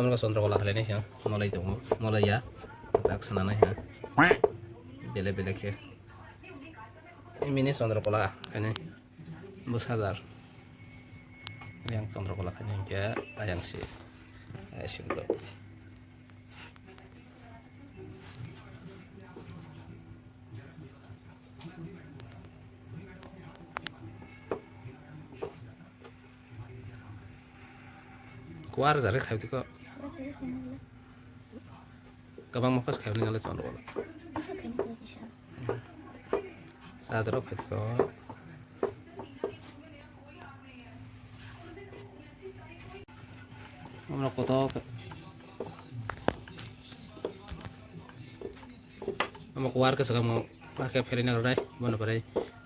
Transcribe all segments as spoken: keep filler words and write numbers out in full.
Chondrokola khlainai se, molai tongo, molai ya, tak sananai ha. Bele bele khe. Mini Chondrokola khainai. Bwsa jar. Yang Chondrokola khainai hwnkhe ayang se. Ayang se bro. Kuar jare khai tiko. Kabang mokos khai ni nale chondro. Sadaro khai tiko. Amro koto. Omo kuar khe swkang mo, ma khe pherina rwnai, bono pore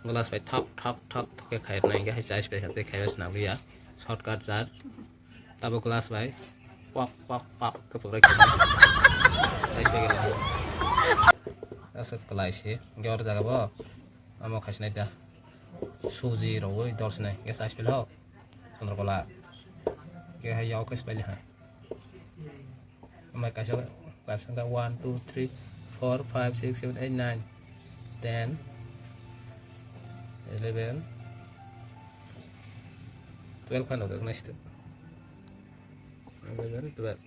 glass bai thok, thok, thok, thok khe khai rwnai, hwnkhe hai chais bai khe tei khai bai swnam liya, shortcut jar, tabo glass bai pok, pok, pok khe pwrwk khe chais bai khe lai. Aswk kwlai se, hwnkhe oro jaga bo omo khai sinai da, suji rwui dol sinai, hwnkhe chais bai ho, Chondrokola, hwnkhe hai yao khe swbai liha. Amai kaisa, kaisa wngkha one, two, three, four, five, six, seven, eight, nine, ten, eleven, twelve phano rwknai site. Eleven, twelve.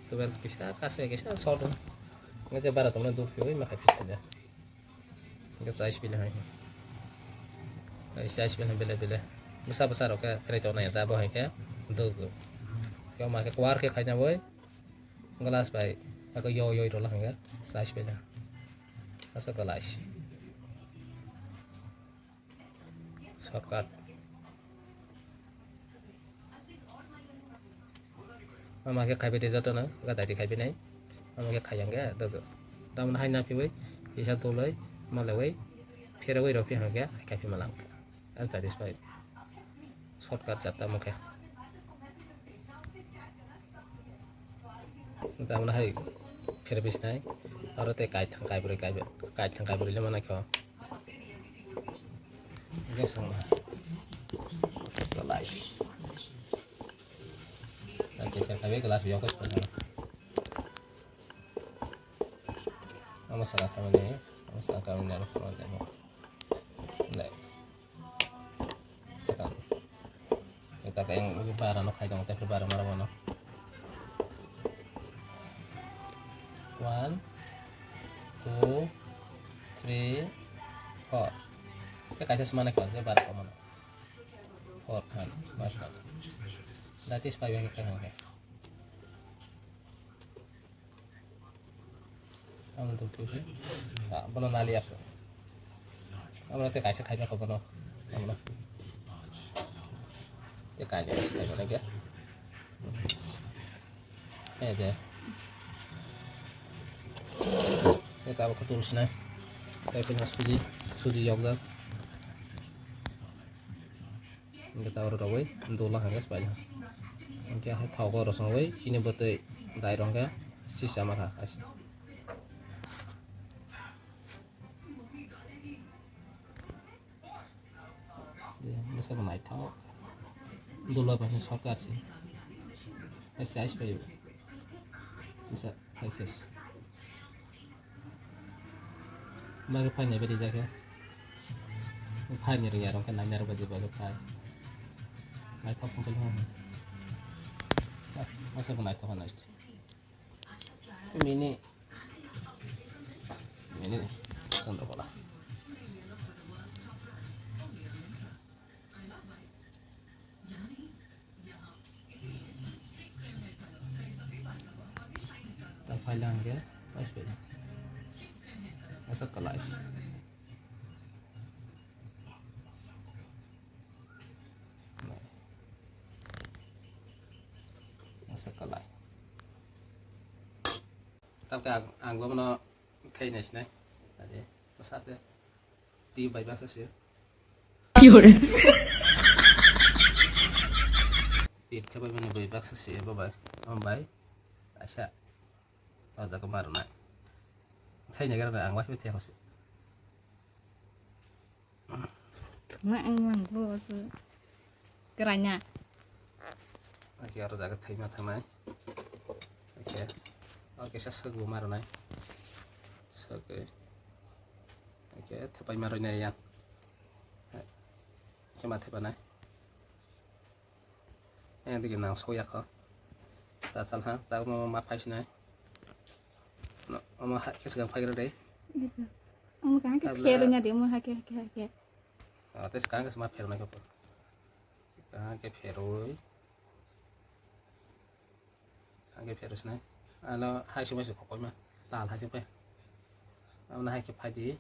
Twelve kisa, kaisa, kisa short wng. Nge je bara tongmani duk phiyo, ima khai phis khaida. Hingke chais bini hai. Hai chais bini bele bele. Bwsa bwsa rok khe pherai tongnai da bo hai khe. Duk. Yo ma khe kuar khe khaina boi. Glass bai. Ako yo yo rok hingke chais bini. Asa glass. Shortcut. Ama khe khaibai de jotono, ga daidi khaibai nai. Ama khe khaiya hwnkhe dogo. Tamoni hai naphiwi, kisa doloi, malaiwi, pherewi rw phi hwnkhe, hai khai phi malang. As that is fine. Shortcut jat tamo khe. Tamoni hai pherewi sinai, aro tei kaithang kaibrwi, kaibai, kaithang kaibrwi le mana khe. Hwnkhe swng. Glass. Tei khe kaiwi glass yok khe swnam. Omo saka khamani, omo saka khamani aro khamani amo. Nai. Saka. Eta khe yang bara no khai dong, tei bara mara bono. One, two, three, four. Tei kaisa se mana khe bara komono. Four khan, bar khan. That is five khe khe. Ang tu tu. Ah, bono nali apa? Amo tei kaisa khai kha bono. Amo. Tei kaisa khai bono khe. Eh, de. Eh, tabuk khe tools nai. Eh, pina suji, suji yokjak. Hingke ta oro rogoi dola hingke swbaili. Hingke hai thogo rosongwi chini bwtwi dai rok hingke sisa ma kha. Bwsa bo naithok. Dula bai shortcut se. Hai se ice bai. Bwsa hai khe se. Bagwi phaini bai rijak khe. Phaini rwngya rwngkhe naina rwbaidi bagwi phai. Naithok song phai. Masa bo naithok hwnwi. Mini. Mini Chandrakala. Ta phaila hingke, tais phaila. Asa kalais. Asa kalai. Tabke ang, ang bono thai nai sinai. Ade, pasate. Ti bai baksa se. Ki hore? Ti khe bai mani bai baksa se bo bai. Am bai. Asa. O jaga mar nai. Thai nai gara ang baksa thai hose. Tuma ang mang bo se. Keranya. Oke, aro jaga thaima thangnai. Oke. Oke, sa sagwi ma rwnai. Sagwi. Oke, thepai ma rwnai yang. Oke, ma thepanai. Yang digi nang so yakho. Sa sal ha, ta ma ma phaisinai. No, ama ha, kes gang phaigra dei. Omo kaham khe Tabla. Pherwngya de, omo hake, hake, hake. Ah, tes kaham khe ma pherwnai khe. Kaham khe pherwi. Hake pherwi sinai. Ano hai sumai se kokoi ma. Tal hai sumai. Ano hai khe phai di.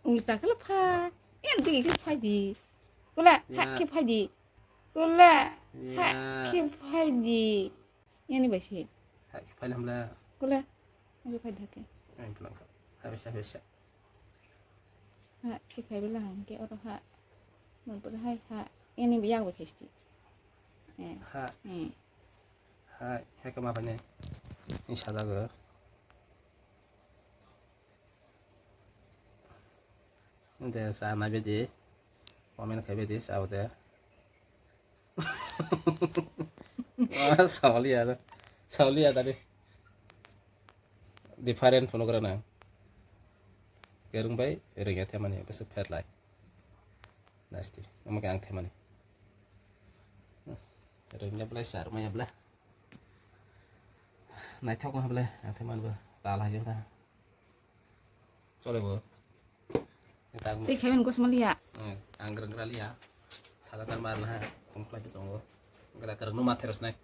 Ulta khe pha. Yang digi khe phai di. Kula, Ya. Hake phai di. Kula, Ya. Hake phai di. Yani bai se. Hai khe phai lamla. Kula. Ani phai dhake. Ani phai dhake. Hai bisa, hai bisa. Ha, khe khai bela hang ke oro ha. Mun pura hai ha. Yani bai yak bai khesti. Eh. Ha. Eh. Hai, hai kama phai ne. Ni sada go. De sa na bedi. Comment khai bedi sa de. Ah, saulia da. Saulia da de. Different phone gra na. Kerung bai ring ya themani bese phet lai. Nasti. Omo ke ang themani. Ring ya bla sar ma ya bla. Naithok ma bla ang themani ba. Tal ha jeng ta. Chole bo. Tei khaimani gosma liya. Ang grang gra liya. Sala tar mar laha. Tong khlai tongo. Gra gra no mathe rosnai.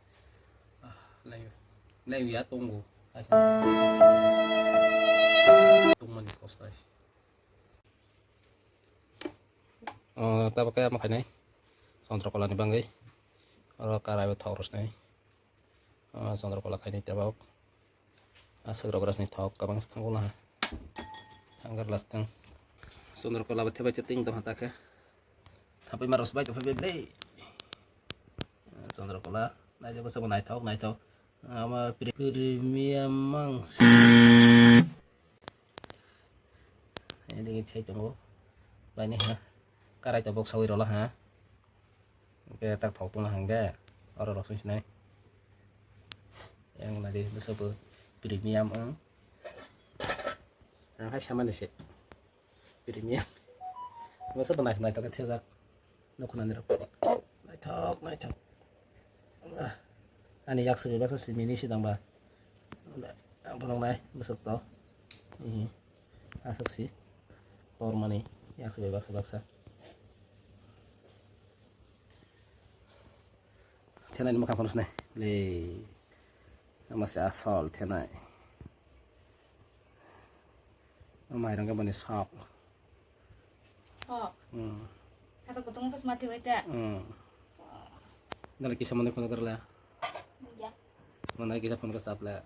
Lai lai ya tongo. Tongmani kosnai. Oh, tabuk kaya ma khainai. Chondrokolani bangwi. Oro karai bo thok rosnai. Ah, Chandrakala khaini tabok. Aswk rok rasni thok kabang se thango na. Thangkar lastang. Chandrakala bo thebai te ting tong hata khe. Thapai ma rosbai to phaibai le. Chandrakala naijak bwsabo naithok naithok. Ama pre-, premium mang. Ini thai tongo. Baini ha. Karai tabok sawi rola ha. Hingke tak thok tongna hingke oro rok song sinai. Yang nadi bwswk bo premium wng. Ang hai samani se premium. Bwswk bo naithok naithok khe thajak. Nukho nani rok. Naithok naithok. Ani yak simi baksa simi ni sidang ba. Ang phunuknai bwswk to. Aswk si. Por mani yak simi baksa baksa. Thenai ni mwkhang phano sinai. Le. Ama se asol thenai. Ama mairang ke boni sok. Sok. Hmm. Kata kutung pas mati wai ta. Hmm. Dala kisa mane kono karla. Ya. Mana kisa phone ka sapla.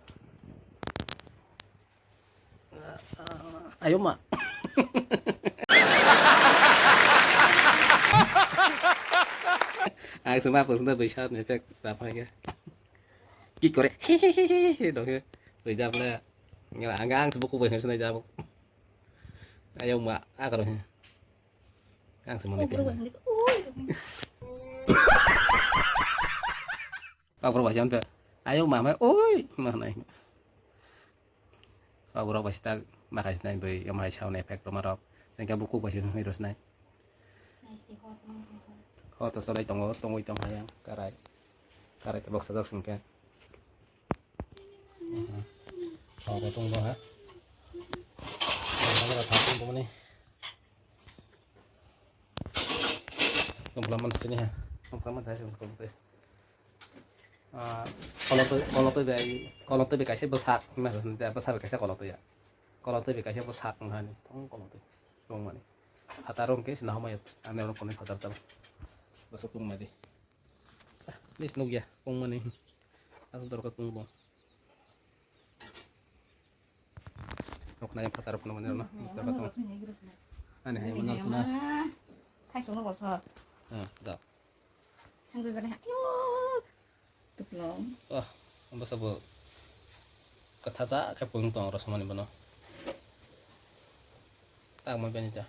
Ayo ma. Ang sama pun sudah bisa ni pek apa ya? Ki kore. Hehehe dong ya. Bai jap na. Ngala ang ang sebuku bai sana jap. Ayo ma, akar he. Ang sama ni pek. Pak bro wajan pe. Ayo ma ma. Oi, ma nai. Kok borok bai sita makai sinai bai yom hai sauni effect roma rok. Sengke buku bai sini rosnai. Ho to solai tongo, tongoi tong hayang karai. Karai to boksa jak sengke. Ho to tong bo ha. Kamera thapung bo ni. Tong pula man sini ha. Tong pula man thai tong pula. Ah, kolotwi, kolotwi bai, kolotwi bai kaisa bwsak, bwsak bai kaisa kolotwi ya. Kolotwi bai kaisa bwsak wngkha ni, tong kolotwi, tongmani. Phataro hwnkhe sina hamaya, ani oro konwi phatar tamo. Bwswk tongmani. Please nukya, tongmani. Aswk dorkar tongbo. Nokna yang phataro phano mani rwna. Ani hai mano sina. Hai sono boso. Hmm, da. Hang jajak hai. Tuklo. Oh, basa bo. Katha ja khe pung tong rosmani bono. Tak ma bini ta.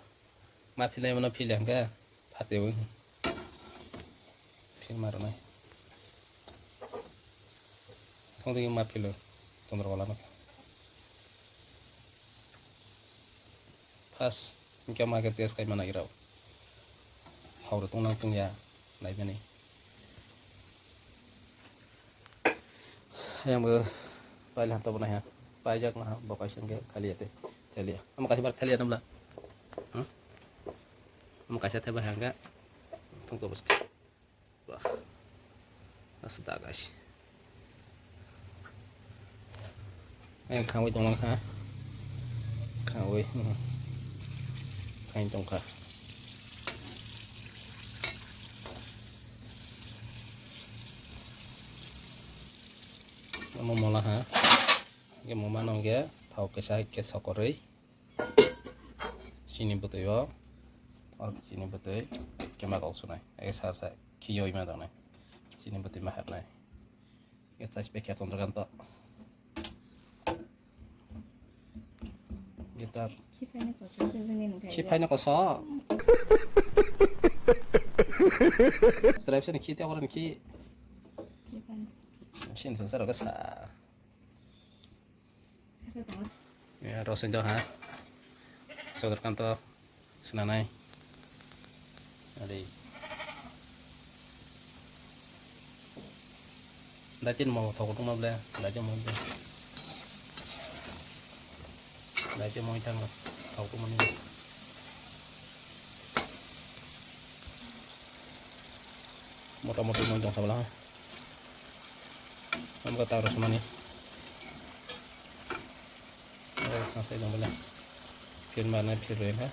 Ma philai mano philai hangke phate wi. Phil marnai. Tongtwng ma philo, Chandrakala no. First, hingke ma khe test khaima nai rw. Hao rw tong nang tong ya, nai bini. Yang bo pai lan to bo nai ha. Pai jak na ha, bo kaisa hingke khali ya te. Theli ya. Amo kaisa bar theli ya namla. Hmm? Amo kaisa theba hangga. Tong to bos. Wah. Asa da guys. Ayang khangwi tong lang kha. Khangwi. Hmm. Khain tong kha. Amo mola ha. Ge mo mano ge thao kisa ke sokorwi. Chini bwtwi o, or chini bwtwi, kema kok sunai. Ege sar sa khiyo ima tongnai. Chini bwtwi ma hapnai. Ege chai spekya Chandrakanta. Ege ta. Khiphai na koso, khiphai na koso. Srep sini khi te oran khi. Sini sa sa sa. Ya, rosoi do ha. Sodor kanto sinanai. Ari. Daitin mo thok tong ma ble, daitin mo ble. Daitin mo thang thok tong ma ni. Mota moti mo jong sabla. Ang kata harus mani. Ang saya dong bela. Pin mana pin rem ha.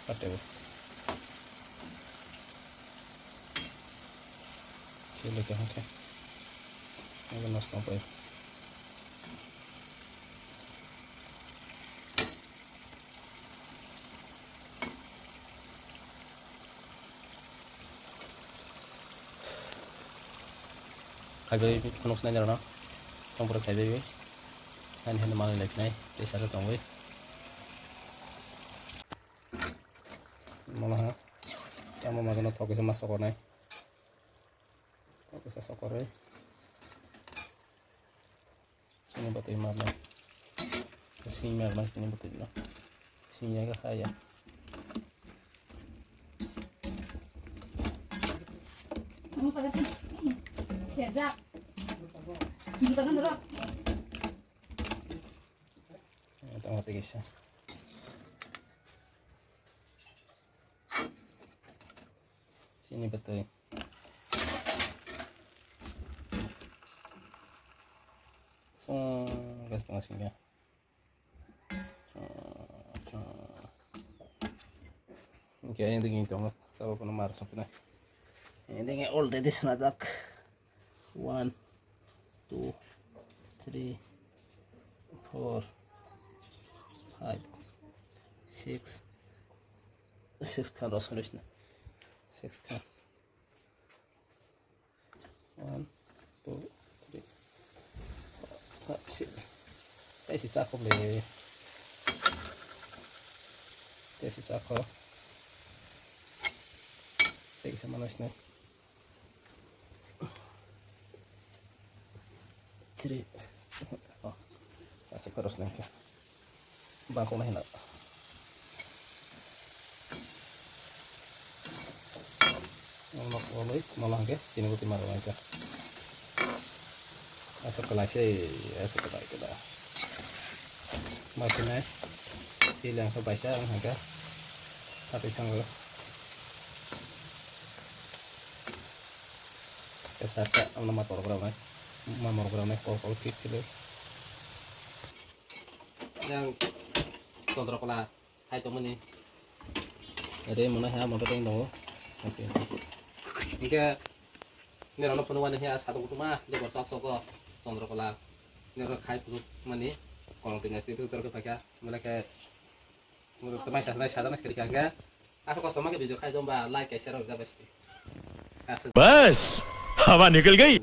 Pate bo. Pin leke ha khe. Ang nas tong pai. Khaibai phunuk sinai norokno. Tongphuru khaibai bai. Ani hwnwi manwi lai sinai. Tei saka tongwi. Mono ha. Tamo majono thok kisa ma sokornai. Thok kisa sokorwi. Sini bwtwi marnai. Sini marnai sini bwtwi no. Sini ya ga ya. Tama tigi sa. Sini bwtwi. Song gas pang sini. Hingke ayang digi tongo, tabuk no mar sokna. Ayang digi already snajak. One, two, three, four, five, six, six khan rosonoi sina. Six khan. One, two, three, four, five, six. Tei si chakho le. Tei si chakho. Tei si manai sinai. Three. Oh. Asa koros nai khe. Bangkok nai hino. Nok oloi mola hingke chini bwtwi maro nai khe. Asa kwlai se, asa kwlai kwlai. Mai khe nai. Chili ang khe baisa ang hingke. Satwi thango. Kesa sa ang ma torok rok nai. Ma morok rok nai kol kol fit fit. Yang Chandrakala hai tongmani. Ade mona ha motor teng tongo. Hingke nirok no phunuk wani ha sadok kutung ma de bor chok chok o Chandrakala. Nirok khai phunuk mani kolong teng ngai sini phunuk torok phai kha. Mona khe mona tamai sa nai sa nai sari kha hingke. Asa kosto ma khe video khai dong ba like khe share rok jabai sidi. Bas, hawa nikal gayi.